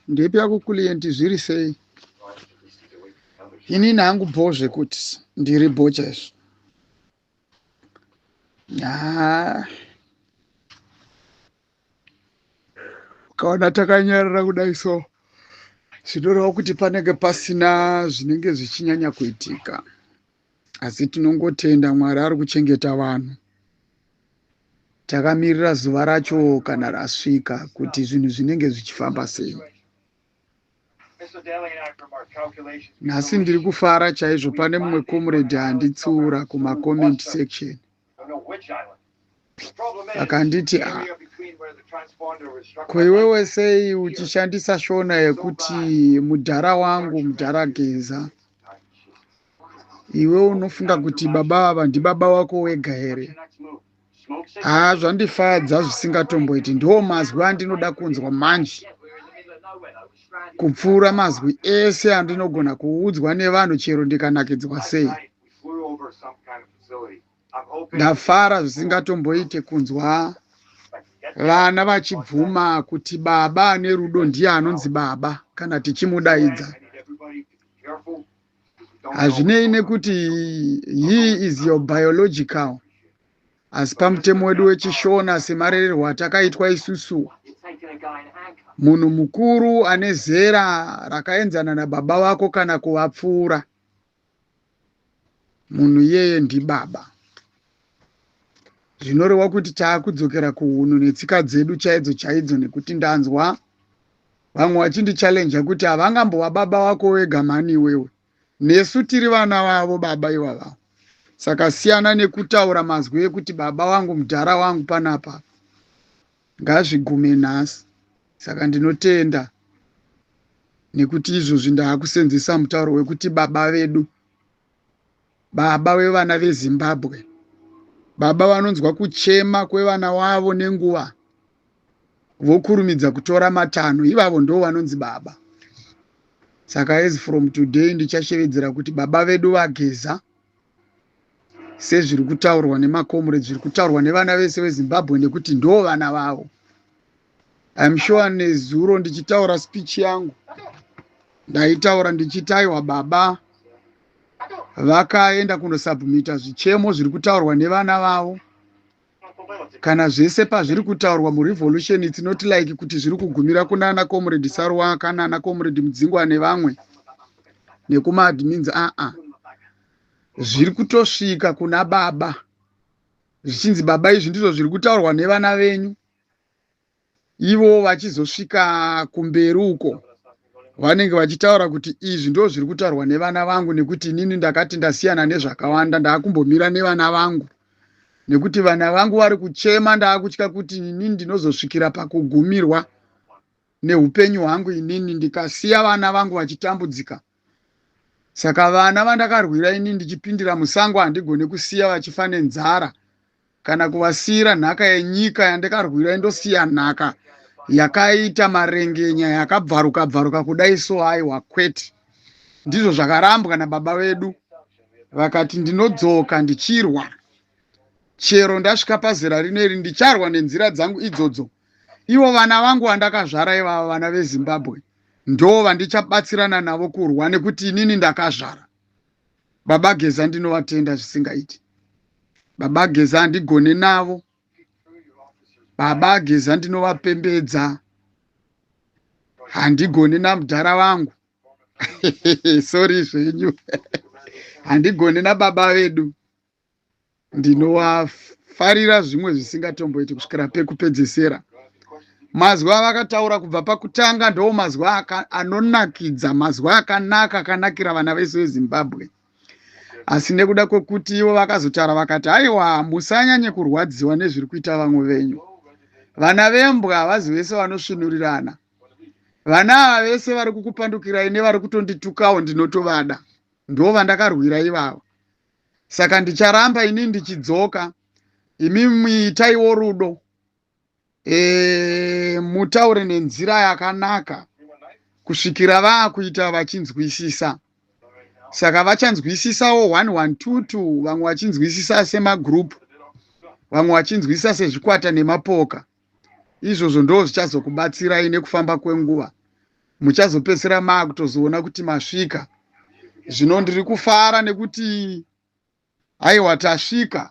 Ndepi yako client, zviri sei? Inini hangu bho zvekuti ndiri bho chaizvo. Haa, ukaona takanyarara kudai so zvinoreva kuti panenge pasina zvinenge zvichinyanya kuitika, asi tinongotenda Mwari ari kuchengeta vanhu. Takamirira zuva racho kana rasvika kuti zvinhu zvinenge zvichifamba sei. Nhasi ndiri kufara chaizvo, pane mumwe comrade anditsiura kumacomment section akanditi, "Ah, ko iwewe sei uchishandisa Shona yekuti mudhara wangu, mudhara Geza? Iwe unofunga kuti baba ava ndibaba wako wega here?" Haa, zvandifadza zvisingatomboiti. Ndo mazwi andinoda kunzwa manje kupfuura mazwi ese andinogona kuudzwa nevanhu, chero ndikanakidzwa sei. Ndafara zvisingatomboite kunzwa vana vachibvuma kuti baba ane rudo ndiye anonzi baba kana tichimudaidza. Hazvinei nekuti he is your biological, asi pamutemo wedu wechiShona, semarererwo atakaitwa isusu, munhu mukuru ane zera rakaenzana nababa vako kana kuvapfuura, munhu iyeye ndibaba. Zvinoreva kuti taakudzokera kuhunhu netsika dzedu chaidzo chaidzo, nekuti ndanzwa vamwe vachindichallenja kuti havangambova baba vako wega mhani iwewe, nesu tiri vana vavo baba ivavavo. Saka siyana nekutaura mazwi ekuti baba wangu, mudhara wangu panapa, ngazvigume nhasi. Saka ndinotenda nekuti izvozvi ndaakusenzesa mutauro wekuti baba vedu, baba vevana veZimbabwe, baba vanonzwa kuchema kwevana wavo nenguva, vokurumidza kutora matanho. Ivavo ndo vanonzi baba. Saka as from today ndichashevedzera kuti baba vedu vaGeza, sezviri kutaurwa nemacomrades, zviri kutaurwa nevana vese veZimbabwe, nekuti ndo vana vavo. I'm sure nezuro ndichitaura speech yangu ndaitaura ndichiti, aiwa, baba vakaenda kunosubmita zvichemo zviri kutaurwa nevana vavo. Kana zvese pazviri kutaurwa murevolution, it's not like kuti zviri kugumira kunana Comrade Saruwaka nana Comrade Mudzingwa nevamwe nekumaadmins. Aa, zviri kutosvika kuna baba zvichinzi, "Baba, izvi ndizvo zviri kutaurwa nevana venyu." Ivo vachizosvika kumberi uko vanenge vachitaura kuti izvi ndo zviri kutaurwa nevana vangu, nekuti inini ndakati ndasiyana nezvakawanda, ndaakumbomira nevana vangu nekuti vana vangu vari kuchema. Ndaakutya kuti inini ndinozosvikira pakugumirwa neupenyu hwangu inini ndikasiya vana vangu vachitambudzika. Saka vana vandakarwira inini ndichipindira musango, handigone kusiya vachifa nenzara kana kuvasiyira nhaka yenyika yandakarwira, indosiya nhaka yakaita marengenya, yakabvaruka bvaruka kudai so. Aiwa, kwete. Ndizvo zvakarambwa nababa vedu, vakati, "Ndinodzoka ndichirwa chero ndasvika pazera rino iri, ndicharwa nenzira dzangu idzodzo. Ivo vana vangu vandakazvara ivava, vana veZimbabwe, ndo vandichabatsirana navo kurwa nekuti inini ndakazvara." Baba Geza ndinovatenda zvisingaiti. Baba Geza handigone navo. Baba Geza ndinovapembedza. Handigone namudhara vangu, sorry zvenyu, handigone nababa vedu. Ndinovafarira zvimwe zvisingatomboiti kusvikira pekupedzesera. Mazwi avakataura kubva pakutanga ndo mazwi anonakidza, mazwi akanaka, akanakira vana vese veZimbabwe. Asi nekuda kwekuti ivo vakazotaura vakati, "Aiwa, musanyanye kurwadziwa nezviri kuita vamwe venyu. Vana vembwa havazi vese vanosvinurirana. Vana ava vese vari kukupandukirai nevari kutonditukawo ndinotovada, ndo vandakarwira ivavo. Saka ndicharamba ini ndichidzoka. Imi muitaiwo rudo, mutaure nenzira yakanaka kusvikira vaakuita vachinzwisisa." Saka vachanzwisisawo 1122, vamwe vachinzwisisa semagroup, vamwe vachinzwisisa sezvikwata nemapoka. Izvozvo ndo zvichazokubatsirai nekufamba kwenguva. Muchazopedzisira maakutozoona kuti masvika. Zvino ndiri kufara nekuti aiwa tasvika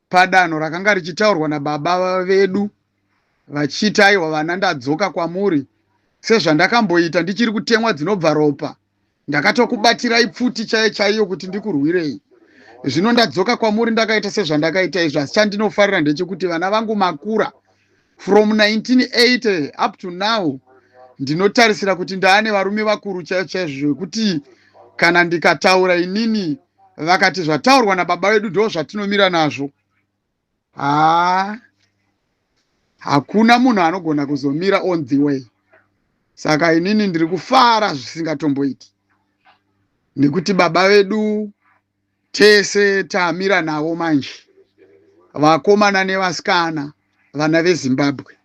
padanho rakanga richitaurwa nababa vedu vachiti aiwa vana ndadzoka kwamuri sezvandakamboita ndichiri kutemwa dzinobva ropa ndakatokubatirai pfuti chaiyo chaiyo kuti ndikurwirei zvino ndadzoka kwamuri ndakaita sezvandakaita izvo asi chandinofarira ndechekuti vana vangu makura from 1980 up to now ndinotarisira kuti ndaane varume vakuru chaivo chaizvo zvekuti kana ndikataura inini vakati zvataurwa nababa vedu ndo zvatinomira nazvo haa hakuna munhu anogona kuzomira on the way saka inini ndiri kufara zvisingatomboiti nekuti baba vedu tese tamira navo manje vakomana nevasikana vana vezimbabwe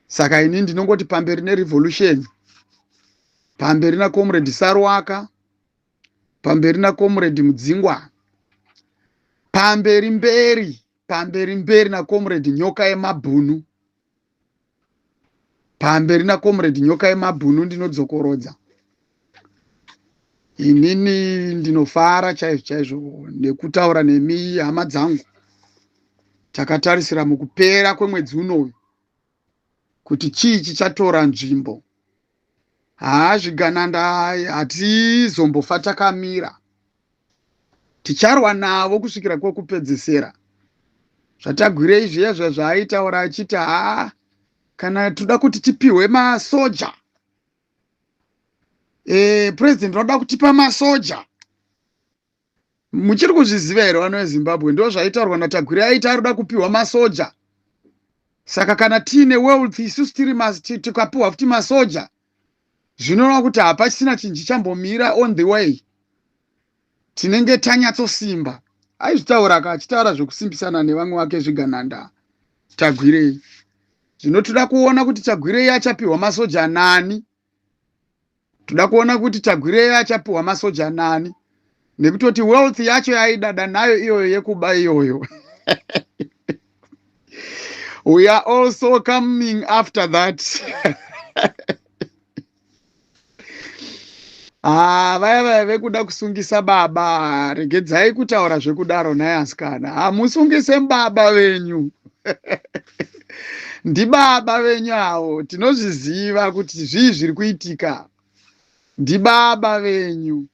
saka ini ndinongoti pamberi nerevolution pamberi nacomrade saruwaka pamberi nacomrade mudzingwa pamberi mberi pamberi mberi nacomrade nyoka yemabhunu pamberi nacomrade nyoka yemabhunu ndinodzokorodza inini ndinofara chaizvo chaizvo nekutaura nemi hama dzangu takatarisira mukupera kwemwedzi unoyu kuti chii chichatora nzvimbo haa zvigananda hatizombofa takamira Ticharwa navo kusvikira kwekupedzesera. ZvaTagwirei zviya zviya zvaaitaura achiti haa kana toda kuti tipihwe masoja e, president vanoda kutipa masoja muchiri kuzviziva here vano vezimbabwe ndo zvaitaurwa natagwirei aiti arikuda kupiwa masoja saka kana tiine wealth isusu tiri tikapiwa futi masoja zvinoreva kuti hapachisina chinhu chichambomira on the way tinenge tanyatsosimba aizvitaura ka achitaura zvekusimbisana nevamwe vake zvigananda tagwirei zvino toda kuona kuti tagwirei achapiwa masoja nani toda kuona kuti tagwirei achapiwa masoja nani nekutoti wealth yacho yaidada nayo iyoyo yekuba iyoyo we are also coming after that Ah, vaya vaya vekuda kusungisa baba regedzai kutaura zvekudaro nhai asikana hamusungise baba venyu ndibaba venyu avo tinozviziva kuti zvii zviri kuitika ndibaba venyu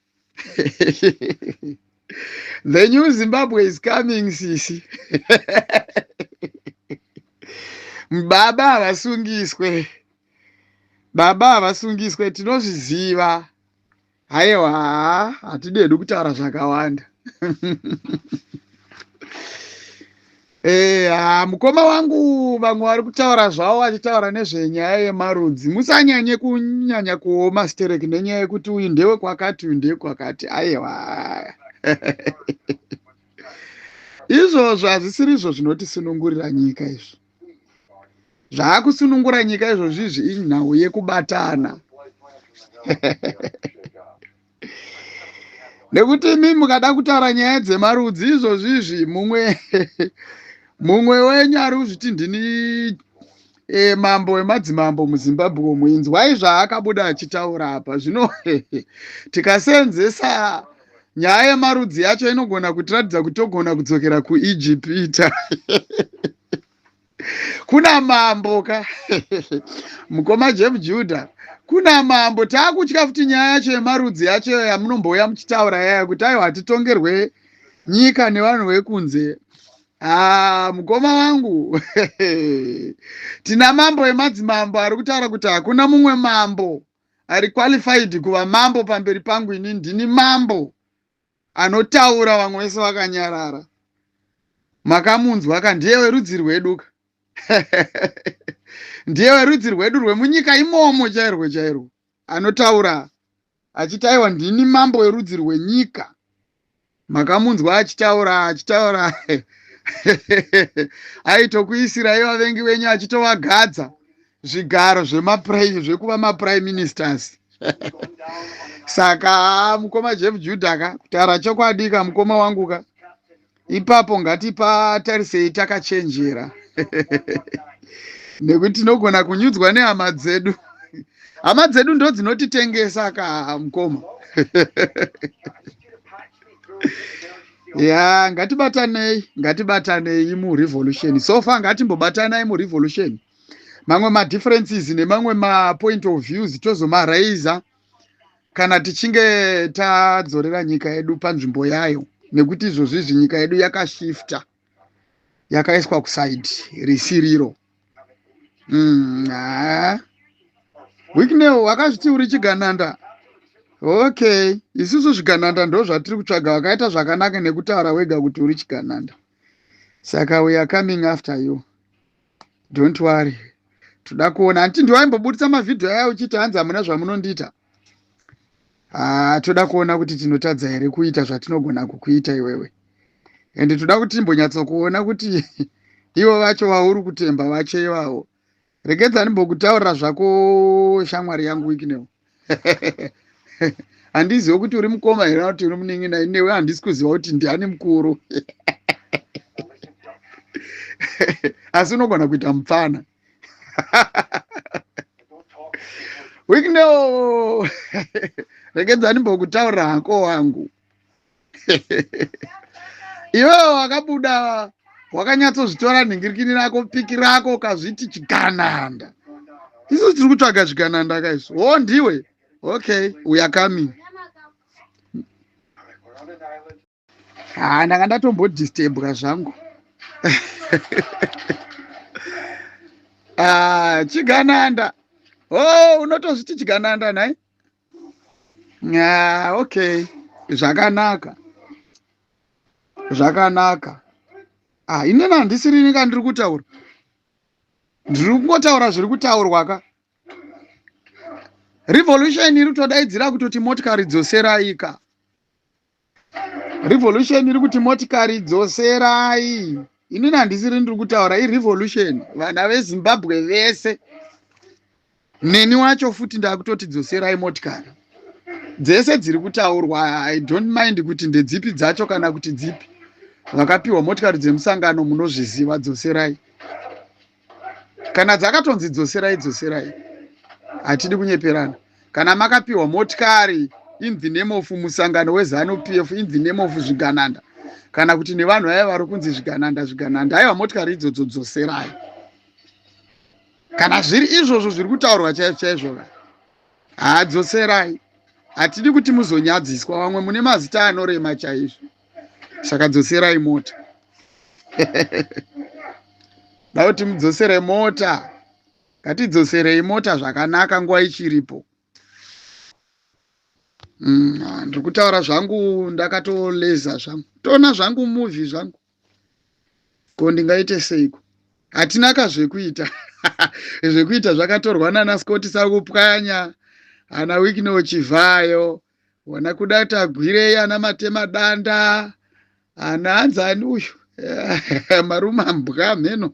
the new zimbabwe is coming sisi baba havasungiswe baba havasungiswe tinozviziva haiwa hatidi hedu kutaura zvakawanda Eh, mukoma wangu vamwe vari kutaura zvavo vachitaura nezvenyaya yemarudzi musanyanye kunyanya kuoma sterek nenyaya yekuti uyu ndewekwakati uyu ndewekwakati aiwa izvozvo hazvisiri izvo zvinotisunungurira nyika izvo zvaakusunungura nyika izvozvi izvi inhau yekubatana nekuti imi mukada kutaura nyaya dzemarudzi izvozvi izvi mumwe mumwe wenyu ari kuzviti ndini e, mambo wemadzimambo muzimbabwe umu inzwai zvaakabuda achitaura apa zvino tikaseenzesa nyaya yemarudzi yacho inogona kutiratidza kuti togona kudzokera kuijipita kuna mambo ka mukoma jeff judah kuna mambo taakutya futi nyaya yacho yemarudzi yacho yamunombouya muchitaura yaya kuti aiwa hatitongerwe nyika nevanhu vekunze ah, mukoma wangu tina mambo emadzimambo ari kutaura kuti hakuna mumwe mambo ari qualified kuva mambo pamberi pangu ini ndini mambo anotaura vamwe vese vakanyarara makamunzwa ka ndiye werudzi rwedu ka ndiye werudzi rwedu rwemunyika imomo chairwo chairwo anotaura achiti aiwa ndini mambo werudzi rwenyika makamunzwa achitaura achitaura aitokuisirai vavengi venyu achitovagadza zvigaro zvemaprime zvekuva maprime ministers saka mukoma jeff juda ka kutaura chokwadi ka mukoma wangu ka ipapo ngatipatarisei takachenjera nekuti tinogona kunyudzwa nehama dzedu Hama dzedu ndo dzinotitengesa ka mukoma. Ya, ngatibatanei, ngatibatanei murevolution. So far ngatimbobatanai murevolution. Mamwe madifferences nemamwe mapoint of views tozomaraiza kana tichinge tadzorera nyika yedu panzvimbo yayo, nekuti izvozvi izvi nyika yedu yakashifta, yakaiswa kusaidi risiriro. Wicknell wakazviti uri chigananda. Okay, isusu zvigananda ndo zvatiri kutsvaga. Wakaita zvakanaka nekutaura wega kuti uri chigananda, saka we are coming after you, don't worry. Toda kuona hanti ndiwaimbobudisa mavhidhiyo aya uchiti hanzi hamuna zvamunondiita. Ah, toda kuona kuti tinotadza here kuita zvatinogona kukuita iwewe, ende toda kuti timbonyatsokuona kuti ivo vacho vauri kutemba vacho ivavo. Regedza ndimbokutaurira zvako shamwari yangu Wicknell. Handizivi kuti uri mukoma here kuti uri munin'ina, newe handisi kuziva kuti ndiani mukuru, asi unogona kuita mupfana. Wicknell, regedza ndimbokutaurira hako wangu. Iwewe wakabuda wakanyatsozvitora nhingirikini rako, piki rako, ukazviti chigananda. Isu tiri kutsvaga zvigananda ka isu. O, ndiwe. Okay, we are coming. Ha, ndanga ndatombodisturbwa zvangu. Ah, chigananda. Oh, unotozviti chigananda nhai? Ah, okay, zvakanaka, zvakanaka. Ah, inini handisirini ka ndiri kutaura, ndiri kungotaura zviri kutaurwa ka. Revolution iri kutodaidzira kutoti motikari dzoserai ka. Revolution iri kuti motikari dzoserai. Inini handisiri ndiri kutaura, irevolution. Vana veZimbabwe vese neni wacho futi ndakutoti dzoserai motikari dzese dziri kutaurwa. I don't mind kuti ndedzipi dzacho kana kuti dzipi. Vakapiwa motikari dzemusangano munozviziva, dzoserai. Kana dzakatonzi dzoserai, dzoserai, hatidi kunyeperana. Kana makapiwa motikari in the name of musangano weZanu PF, in the name of zvigananda, kana kuti nevanhu vaya vari kunzi zvigananda zvigananda, aiwa, motikari idzodzo dzoserai. Kana zviri izvozvo zviri kutaurwa chaizvo chaizvo, haadzoserai. Hatidi kuti muzonyadziswa, vamwe mune mazita anorema chaizvo, saka dzoserai mota. Da kuti mudzosere mota, ngatidzoserei mota zvakanaka nguva ichiripo. Ndiri kutaura zvangu ndakatoleza zvangu, toona zvangu movie zvangu. Ko ndingaite seiko? Hatina ka zvekuita. Zvekuita zvakatorwa nana Scott Sakupwanya, ana Wicknell Chivhayo, wana kuda Tagwirei, ana Matema Danda, ana anzani uyu Maruma Mbwa mheno.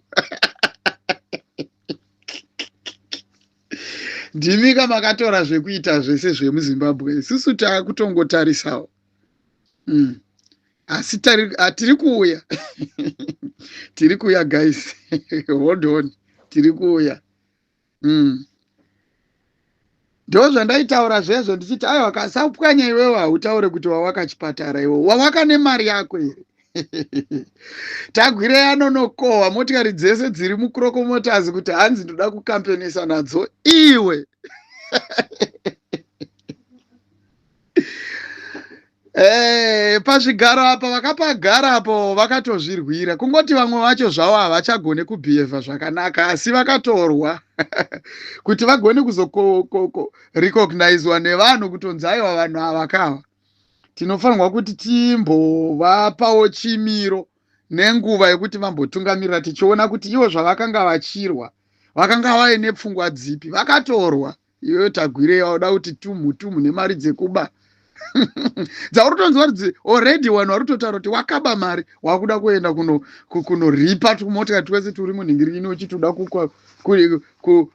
Ndimika makatora zvekuita zvese zvemuZimbabwe, isusu taakutongotarisawo. Asi tiri kuuya, tiri kuuya guys, hold on, tiri kuuya. Ndo zvandaitaura zvezvo ndichiti aiwa, kasapwanya iwewe hautaure kuti wawaka chipatara iwe wawaka nemari yako here? Tagwirei anonokohwa motikari dzese dziri muCroco Motors kuti hanzi ndoda kukampenisa nadzo iwe. Pazvigaro apa vakapagara apo vakatozvirwira, kungoti vamwe vacho zvavo havachagone kubhihevha zvakanaka, asi vakatorwa kuti vagone kuzorecognizwa nevanhu kutonzi aiwa, vanhu ava kava tinofanirwa kuti timbovapawo chimiro nenguva yekuti vambotungamirira, tichiona kuti ivo zvavakanga vachirwa vakanga vaine pfungwa dzipi. Vakatorwa. Iwewe Tagwirei wauda kuti tumhu tumhu nemari dzekuba dzauri kutonzwa kuti already vanhu vari kutotaura kuti wakaba mari, wakuda kuenda kunoripa tumotikari twese turi munhingirini, uchiti uda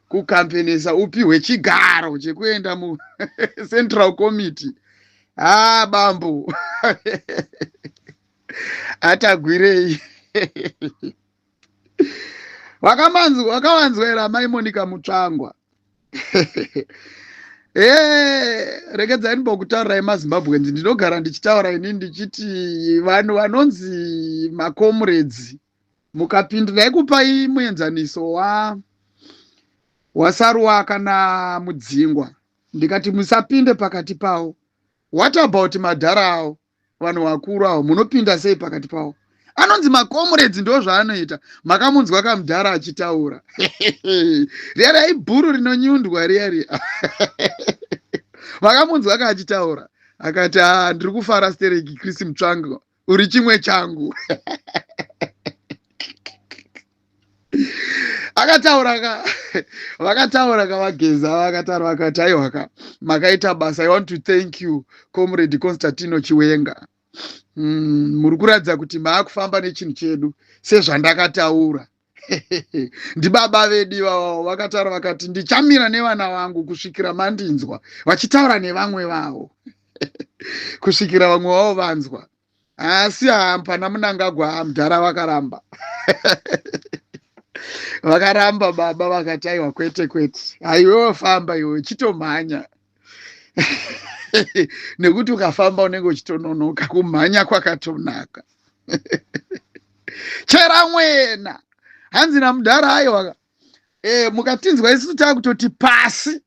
kukampenesa upihwe chigaro chekuenda mucentral committee. Ah, bambo atagwirei, wakawanzwa here amai Monica Mutsvangwa? Eh, regedzai ndimbokutaurirai maZimbabweans, ndinogara ndichitaura ini ndichiti vanhu vanonzi macomrades mukapinda, ndaikupai muenzaniso wa waSaruwaka naMudzingwa, ndikati musapinde pakati pavo. What about madhara avo, vanhu vakuru avo, munopinda sei pakati pavo? Anonzi macomrades, ndo zvaanoita. Makamunzwa kamudhara achitaura riya riya ibhuru rinonyundwa riya riya, makamunzwa kaachitaura akati, a ndiri kufara stereki, Chris Mutsvango uri chimwe changu. Akataura ka, vakataura kavageza, vakataura vakati, aiwa ka, makaita basa. I want to thank you, Comrade Constantino Chiwenga. Muri kuratidza kuti maakufamba nechinhu chedu sezvandakataura. Ndibaba vedu ivavo vakataura vakati, ndichamira nevana vangu kusvikira mandinzwa, vachitaura nevamwe vavo kusvikira vamwe vavo vanzwa. Asi hapana Munangagwa, mudhara vakaramba, vakaramba baba, vakati aiwa, kwete kwete, haiwewe famba iwe uchitomhanya, nekuti ukafamba unenge uchitononoka, kumhanya kwakatonaka. Chera mwena hanzi namudhara, aiwa e, mukatinzwa isusu taakutoti pasi,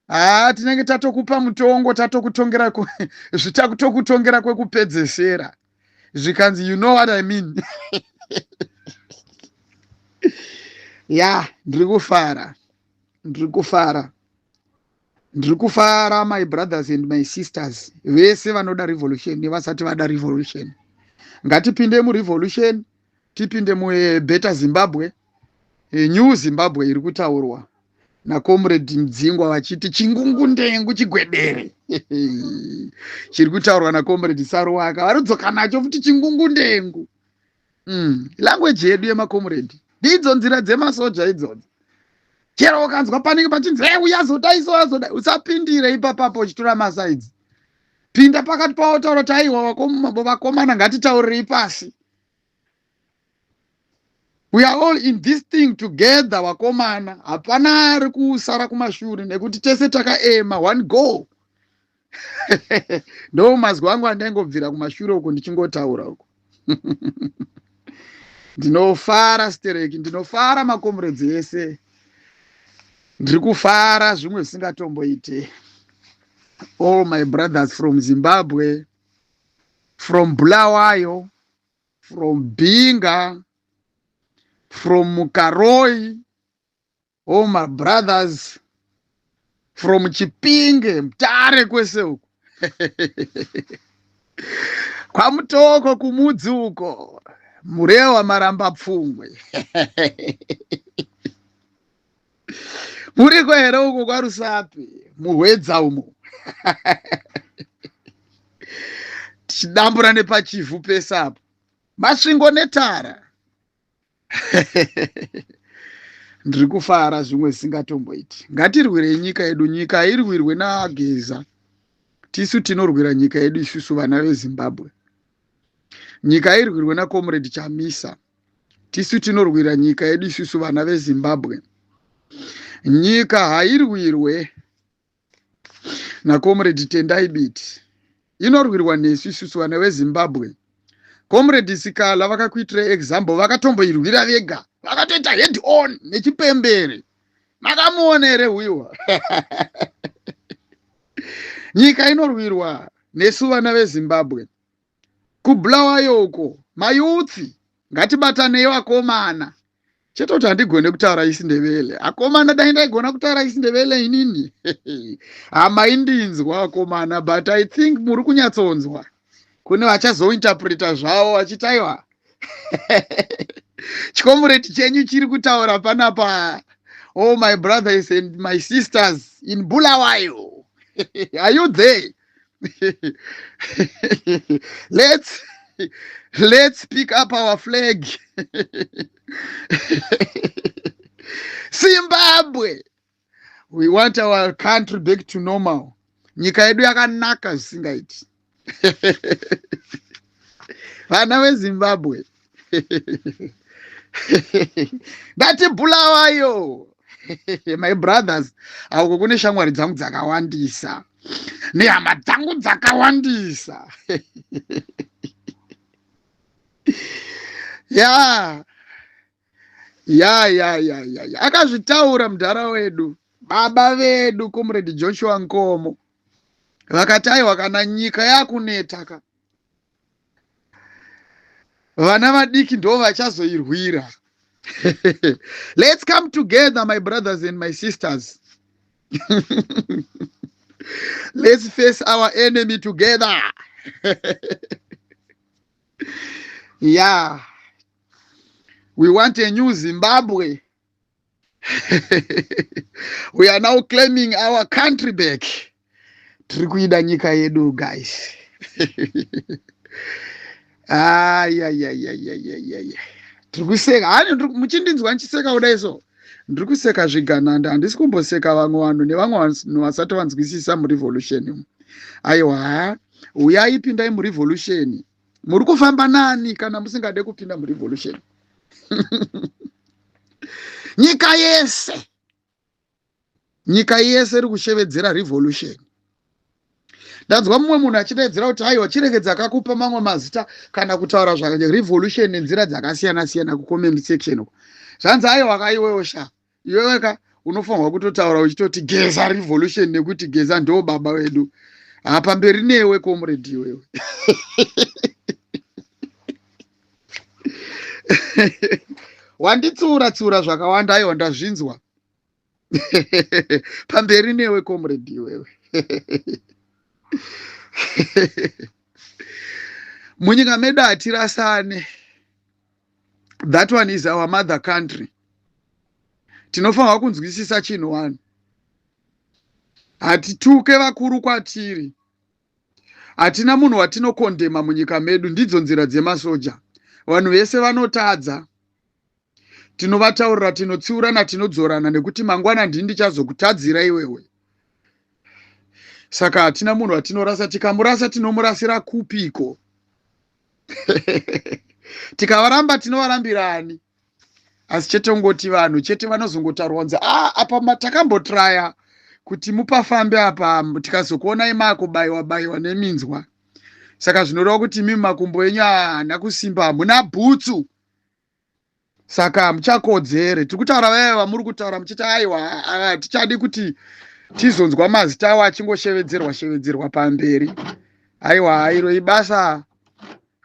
haa, tinenge tatokupa mutongo, tatokutongera, zvitakutokutongera kwekupedzesera. Zvikanzi, you know what I mean? Ya, ndiri kufara, ndiri kufara, ndiri kufara. My brothers and my sisters vese vanoda revolution nevasati vada revolution, ngatipinde murevolution, tipinde mubetter Zimbabwe, new Zimbabwe iri kutaurwa naComrade Mudzingwa vachiti chingungundengu chigwedere, chiri kutaurwa naComrade Saruwaka varudzoka nacho futi chingungundengu. Language yedu yemacomrade ndidzo nzira dzemasoja idzodzo. Chero ukanzwa panenge pachinzi, e, uyazodai so, azodai, usapindire ipapapo uchitora masides. Pinda pakati pavo, taura kuti, aiwa vakomana, ngatitaurirei pasi. We are all in this thing together, vakomana. Hapana ari kusara kumashure nekuti tese takaema one goal. Ndo mazwi angu andaingobvira kumashure uko ndichingotaura uko. Ndinofara stereki, ndinofara macomrades ese, ndiri kufara zvimwe zvisingatomboite. All my brothers from Zimbabwe, from Bulawayo, from Binga, from Mukaroi, all my brothers from Chipinge, Mutare, kwese uko kwaMutoko, kumudzi uko, Murewa, Maramba Pfungwe, muriko here uko kwaRusape, muHwedza umo, tichidambura nepachivhu pese apo, Masvingo netara. Ndiri kufara zvimwe zvisingatomboiti. Ngatirwirei nyika yedu. Nyika hairwirwe naGeza, tisu tinorwira nyika yedu isusu vana veZimbabwe. Nyika hairwirwe naComrade Chamisa, tisu tinorwira nyika yedu isusu vana veZimbabwe. Nyika hairwirwe naComrade Tendai Biti, inorwirwa nesu isusu vana veZimbabwe. Comrade Sikala vakakuitira example, vakatomboirwira vega, vakatoita head on nechipembere. Makamuona here huiwa? Nyika inorwirwa nesu vana veZimbabwe. KuBulawayo uko, mayouth, ngatibatanei vakomana. Chete kuti handigone kutaura isiNdebele, akomana. Dai ndaigona kutaura isiNdebele inini, hamaindinzwa akomana, but I think muri kunyatsonzwa. Kune vachazointerpreta zvavo vachiti, aiwa, chicomrade chenyu chiri kutaura panapa. All my brothers and my sisters in Bulawayo, are you there? Let's pick up our flag, Zimbabwe. We want our country back to normal. Nyika yedu yakanaka zvisingaiti, vana veZimbabwe. Ndati Bulawayo. My brothers, auko kune shamwari dzangu dzakawandisa nehama dzangu dzakawandisa. Ya ya ya ya ya, akazvitaura mudhara wedu, baba vedu, Comrade Joshua Nkomo, vakati aiwa, kana nyika yakuneta ka, vana vadiki ndo vachazoirwira. Let's come together, my brothers and my sisters. Let's face our enemy together. Yeah, we want a new Zimbabwe. We are now claiming our country back. Tiri kuida nyika yedu, guys. Ayayayayayaya, tiri kuseka hani muchindinzwa ndichiseka kudai. So ndiri kuseka zvigananda, handisi kumboseka vamwe vanhu nevamwe vanhu vasati vanzwisisa murevolution. Aiwa, uyai, pindai murevolution. Muri kufamba nani kana musingade kupinda murevolution? Nyika yese, nyika yese iri kushevedzera revolution. Ndanzwa mumwe munhu achidaidzira kuti aiwa, chiregedza akakupa mamwe mazita kana kutaura zvarevolution nenzira dzakasiyana siyana kucomment section uko. Zvanzi aiwa kaiwewo sha, iweweka unofanirwa kutotaura uchitoti Geza revolution, nekuti Geza ndo baba vedu. Hapamberi newe, comrade iwewe. Wanditsiura tsiura zvakawanda, aiwa, ndazvinzwa. Pamberi newe, comrade iwewe. Munyika medu hatirasane. That one is our mother country. Tinofanirwa kunzwisisa chinhu one: hatituke vakuru kwatiri, hatina munhu watinokondema munyika medu. Ndidzo nzira dzemasoja. Vanhu vese vanotadza, tinovataurira, tinotsiurana, tinodzorana, nekuti mangwana ndini ndichazokutadzira iwewe. Saka hatina munhu watinorasa. Tikamurasa, tinomurasira kupiko? Tikavaramba, tinovarambirani? Asi chete ungoti vanhu chete vanozongotaurwa kunzi a ah, apa takambotraya kuti mupafambe apa, tikazokuonai maakubayiwa bayiwa neminzwa. Saka zvinoreva kuti imi makumbo enyu haana kusimba, hamuna bhutsu, saka hamuchakodzere. Tiri kutaura vaya vamuri kutaura muchiti aiwa, tichadi kuti tizonzwa mazita avo achingoshevedzerwa shevedzerwa pamberi. Aiwa, iro ibasa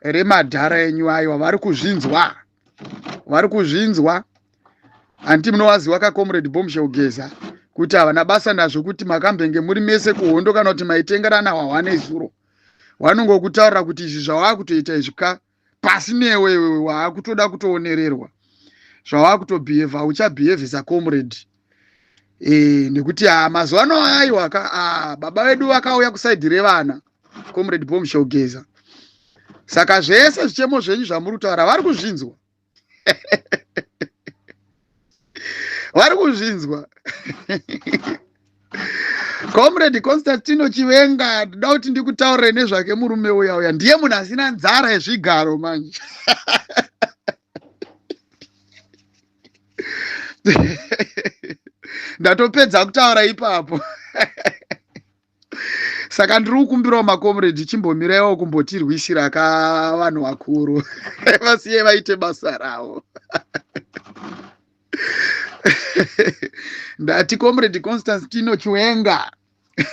remadhara enyu. Aiwa, vari kuzvinzwa, vari kuzvinzwa. Handiti munovaziva kaComrade Bombshell Geza, kuti havana basa nazvo kuti makambenge muri mese kuhondo kana kuti maitengerana hwahwa nezuro. Vanongokutaurira kuti izvi zvawaakutoita izvi ka, pasi newe iwewe, waakutoda kutoonererwa zvawakutobhihevha, hauchabhihevhisa comrade. Nekuti ha, mazuva ano aiwa ka, baba vedu vakauya kuside revana, Comrade Bombshell Geza. Saka zvese zvichemo zvenyu zvamuri kutaura vari kuzvinzwa, vari kuzvinzwa. Comrade Constantino Chivenga, ndoda kuti ndikutaurire nezvake. Murume uya uya ndiye munhu asina nzara yezvigaro manje. Ndatopedza kutaura ipapo. Saka ndiri kukumbirawo macomrade, chimbomiraiwo kumbotirwisira ka. Vanhu vakuru vasiye vaite basa ravo. Ndati Comrade Constantino Chiwenga,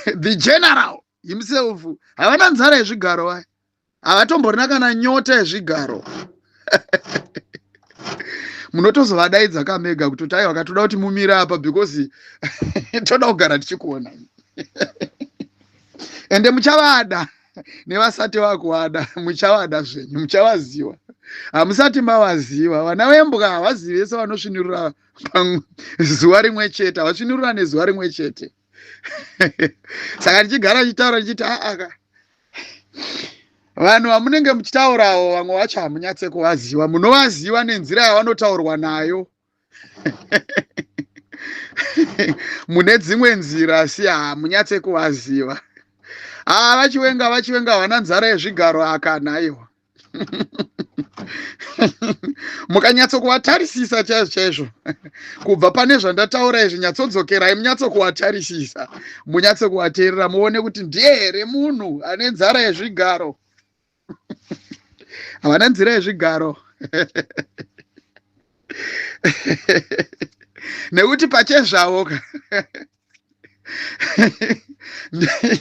the general himself, havana nzara yezvigaro vaya, havatomborina kana nyota yezvigaro. Munotozovadaidza kamega kutoti aiwa, katoda kuti mumire apa because toda kugara tichikuona. Ende muchavada, nevasati vakuada muchavada zvenyu, muchavaziva. Hamusati mavaziva. Vana vembwa havazivi vese vanosvinurira zuva rimwe chete, havasvinurira nezuva rimwe chete. Saka ndichigara ndichitaura ndichiti aaka, vanhu vamunenge muchitaurawo vamwe vacho hamunyatse kuvaziva, munovaziva nenzira yavanotaurwa nayo mune dzimwe nzira, asi hamunyatse kuvaziva. Haa, VaChiwenga, VaChiwenga havana nzara yezvigaro akana, aiwa. Mukanyatsokuvatarisisa chaizvo chaizvo kubva pane zvandataura izvi, nyatsodzokerai munyatsokuvatarisisa, munyatsokuvateerera muone kuti ndiye here munhu ane nzara yezvigaro. Havana nzira yezvigaro nekuti pachezvavo ka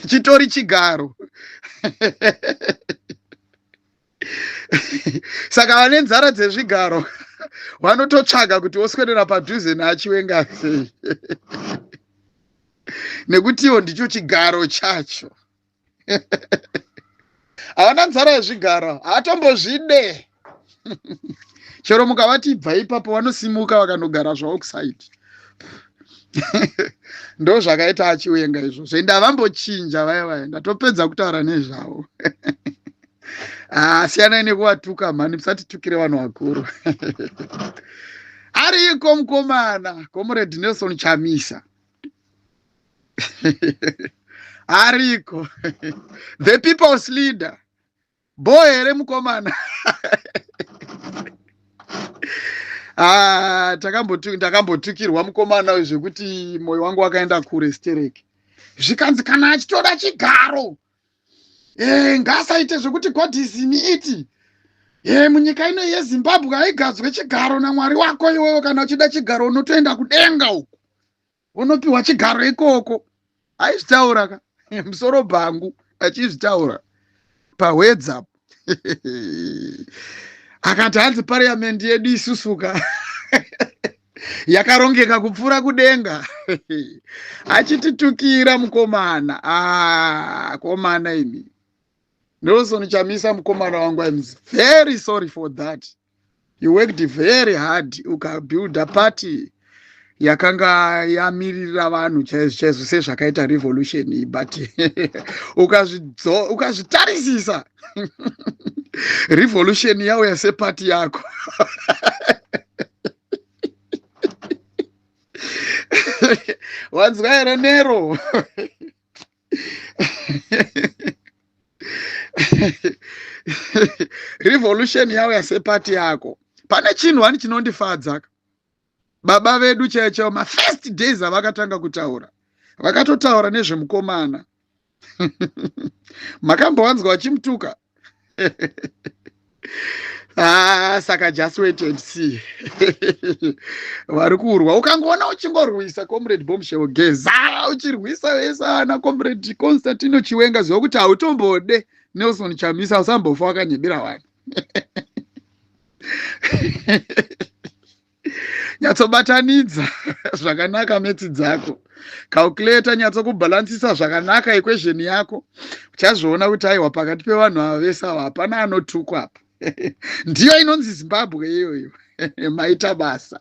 chitori chigaro. Saka vane nzara dzezvigaro vanototsvaga kuti voswedera padhuze naachiwenga sei, nekutiwo ndicho chigaro chacho. Havana nzara yezvigaro, haatombozvide. Chero mukavati ibva ipapo, vanosimuka vakanogara zvavo kusaidi. Ndo zvakaita achiwenga izvozvo, ende havambochinja vaya vaya. Ndatopedza kutaura nezvavo. Ah, siyanai nekuvatuka mhani, musatitukire vanhu vakuru. Ariko mukomana Comrade Nelson Chamisa ariko, the people's leader. Bo here mukomana? Ah, ndakambotukirwa mukomana uyu zvekuti mwoyo wangu wakaenda kure stereki. Zvikanzi kana achitoda chigaro e, ngaasaite zvekuti godism iti e, munyika ino yeZimbabwe haigadzwe chigaro naMwari wako iwewe. Kana uchida chigaro unotoenda kudenga uku unopiwa chigaro ikoko. Aizvitaura ka musoro bhangu, achizvitaura pahwedza. Akati hanzi parliament yedu isusuka yakarongeka kupfuura kudenga, achititukira mukomana. Ah, komana imi, Nelson Chamisa, mukomana wangu, I'm very sorry for that. You worked very hard, ukabuilda party yakanga yamiririra vanhu chaizvo chaizvo sezvakaita revolution, but ukazvitarisisa revolution yauya sepati yako. Wanzwa here, Nero? Revolution yauya sepati yako. Pane chinhu wani chinondifadza, baba vedu chaivo chaivo, mafirst days avakatanga kutaura, vakatotaura nezvemukomana. Makambowanzwa vachimutuka? Ah, saka just wait and see. Vari kurwa, ukangoona uchingorwisa Comrade Bombshell Geza, uchirwisa vese ana Comrade Constantino Chiwenga, ziva kuti hautombode Nelson Chamisa. Usambofa wakanyebera vanhu. Nyatsobatanidza zvakanaka maths dzako, calculator, nyatsokubhalansisa zvakanaka equation yako. Uchazviona kuti aiwa, pakati pevanhu ava vese ava hapana anotukwa apa. Ndiyo inonzi Zimbabwe iyoyo. Maita basa.